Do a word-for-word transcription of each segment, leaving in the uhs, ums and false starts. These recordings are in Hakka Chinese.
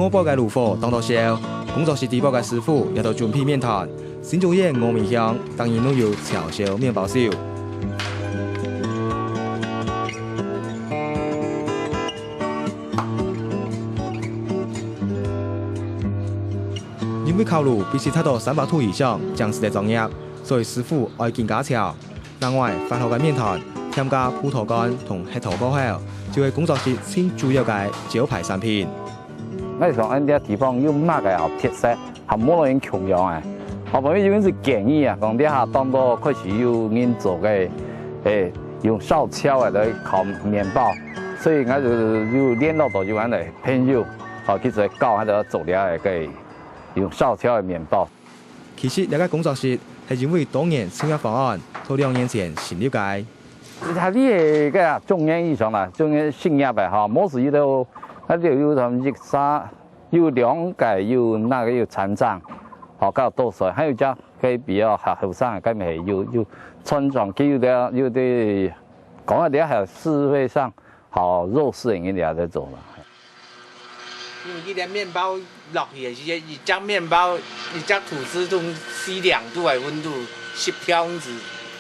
外背个爐火當到燒，工作室底背个師傅也都準備麵團。新竹縣峨眉鄉，逐日攏有照燒麵包秀。因為烤爐必須達到三百度以上，正使得作業，所以師傅愛緊加樵。另外，發好个麵團，添加葡萄乾同核桃過後，就係工作室盡主要个招牌產品。 𠊎想恁這地方有麼个好特色，還無人共樣誒。後尾有人就建議啊，講這下當多開始有人做个，誒，用燒樵个來烤麵包，所以𠊎就有聯絡到有恁个朋友，哦，去做教佢做這个用燒樵个麵包。其實這个工作室係因為多年創業方案，到兩年前成立个。 佢這个个中年以上啦，中年失業个吼，無事佢兜，佢兜有一儕，有兩個有那個有殘障，吼，較多歲，還有一隻个比較後後生个，該乜有有殘障，佢有个有个，講啊，這還有社會上好弱勢个人也在做啦。 因為佢連麵包落去个時節，一隻麵包，一隻吐司桶四零度个溫度，十跳至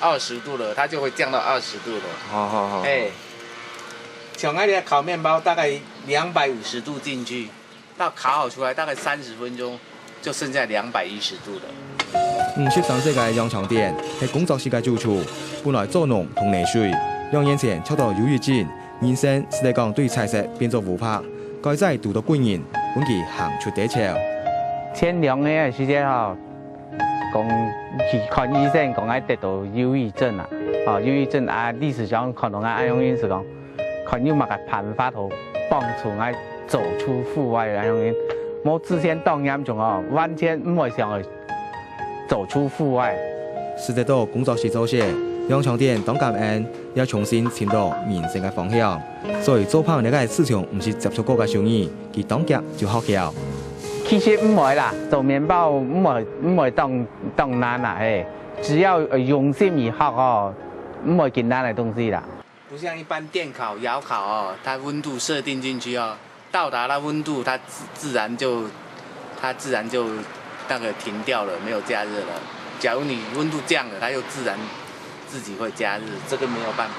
二十度了，它就會降到二十度了。好好好。哎，像那個烤麵包大概兩百五十度進去，到烤好出來大概三十分鐘，就剩下兩百一十度了。五十三歲个楊長典係工作室个主廚，本來做農同泥水，兩年前著到憂鬱症， 人生實在講對彩色變做烏白，該再堵到貴人，分佢行出低潮。前兩年个時間吼，講去看醫生，講𠊎得到憂鬱症啊，吼，憂鬱症啊，理事長看到𠊎恁樣，意思講，看有麼个辦法好幫助𠊎走出戶外恁樣。無之前當嚴重哦，完全毋會想愛 走出戶外。食得到工作室做事，楊長典當感恩，也重新尋到人生个方向。所以做飯這个事情毋係接觸過个手藝，佢當遽就學曉。其實毋會啦，做麵包毋會，毋會當，當難啦，嘿，只要，呃，用心去學哦，毋會幾難个東西啦。 不像一般電烤、窯烤哦，它溫度設定進去哦，到達那溫度，它自，自然就，它自然就那個停掉了，沒有加熱了。假如你溫度降了，它又自然自己會加熱，這個沒有辦法。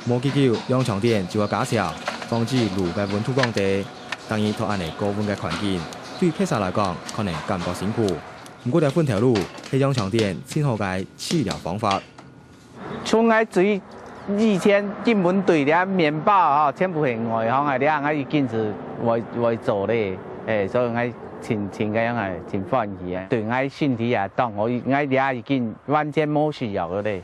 無幾久，楊長典就愛加樵，防止爐个溫度降低。當然，在恁樣高溫个環境，對別儕來講，可能感覺辛苦。毋過，這份頭路係楊長典盡好个治療方法。 像𠊎最以前根本對這麵包吼，全部係外行个，這𠊎已經係會，會做咧，誒，所以𠊎真，真个樣个，真歡喜啊！對𠊎身體也當好，𠊎這已經完全無需要个咧。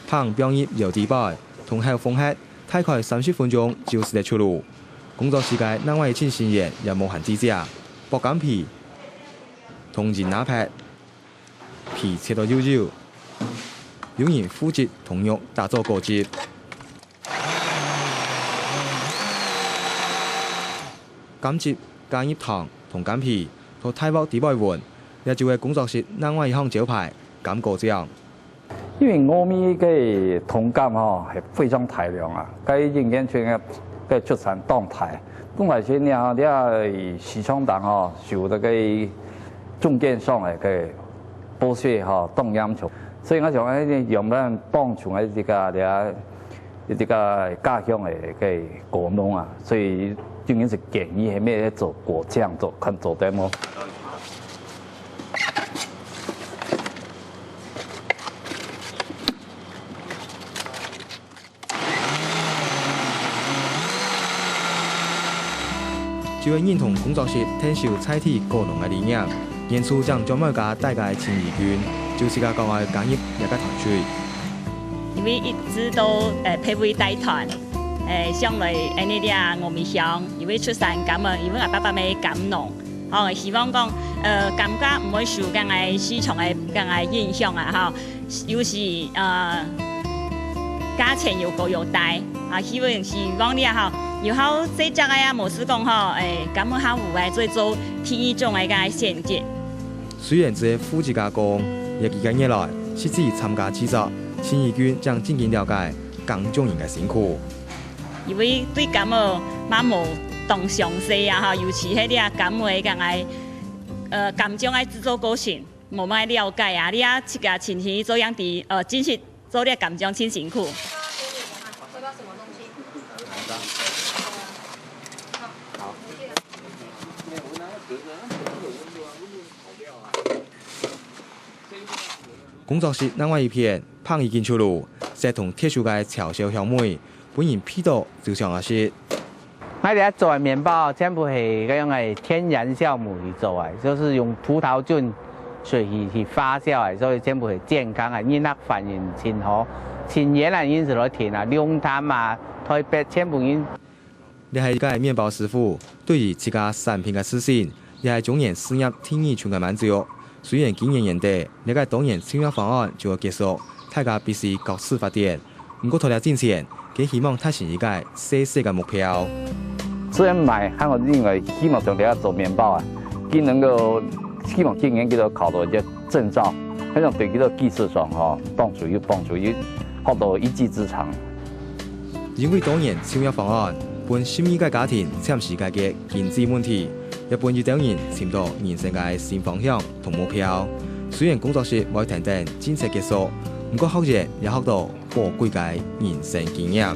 飯放入窯底背，同後封核，大概三十分鐘就使得出爐。工作室个另外一群成員也無閒置遮，剝柑皮同銀牙白，皮切到幼幼，有人負責同肉打做果汁。 柑汁加入糖同柑皮，在大鑊底背搵，這就係工作室另外一項招牌，柑果醬。因為峨眉个糖柑吼，係非常大量啊，該應該全个，个出產當大。本來係這，這市場當吼，受到个中間商个个剝削吼，當嚴重。所以𠊎想，哎，用來幫助个這个，這个 一个家鄉个个果農啊，所以今年係建議係咩做果醬，做，看做得無？就係認同工作室𢯭手在地果農个理念， 原初將專門加帶个陳怡君，就自家講愛加入這个團隊。因為一直都，呃，配位帶團，呃，上來恁呢這峨眉鄉，因為出產柑啊，因為𠊎爸爸乜柑農，吼，希望講，呃，柑價毋會受該个市場个該个影響啊，吼，有時，呃，價錢又高又低，啊，希望，希望這吼，有好細隻个啊，無試講吼，誒，甘仔較有个做做第一種个个選擇。雖然只係副職加工，這幾個月來，實際參加製作，新義軍正真正了解耕種人个辛苦。因為對甘仔嘛無當詳細啊，吼，尤其係這甘仔个个，呃，甘醬个製作過程，無麼个了解啊。你啊，自家親身去做樣子，呃，真實做這甘醬真辛苦。工作室另外一片，彭已經出爐，食同特殊个炒燒香味，分人鼻著就想愛食。𠊎這做个麵包全部係該樣个天然酵母去做个，就是用葡萄菌水去去發酵个，所以全部係健康个，人客反應真好，真遠个人就來訂啊，龍潭啊、臺北全部人 這係一個麵包師傅對於自家產品个自信，也係中年事業第二春个滿足。雖然今年年底，這個多元簽約方案就會結束，大家必須各自發展。毋過在這進前，佢希望達成一個細細个目標。雖然買，但我認為希望從這做麵包啊，佢能夠希望今年佢都考到一個證照，很想對佢个技術上吼，幫助有幫助，有學到一技之長。 因為多元簽約方案，分十二個家庭暫時解決經濟問題，也分一兜人尋到人生个新方向同目標。雖然工作室會停等正式結束，毋過學員也學到寶貴个人生經驗。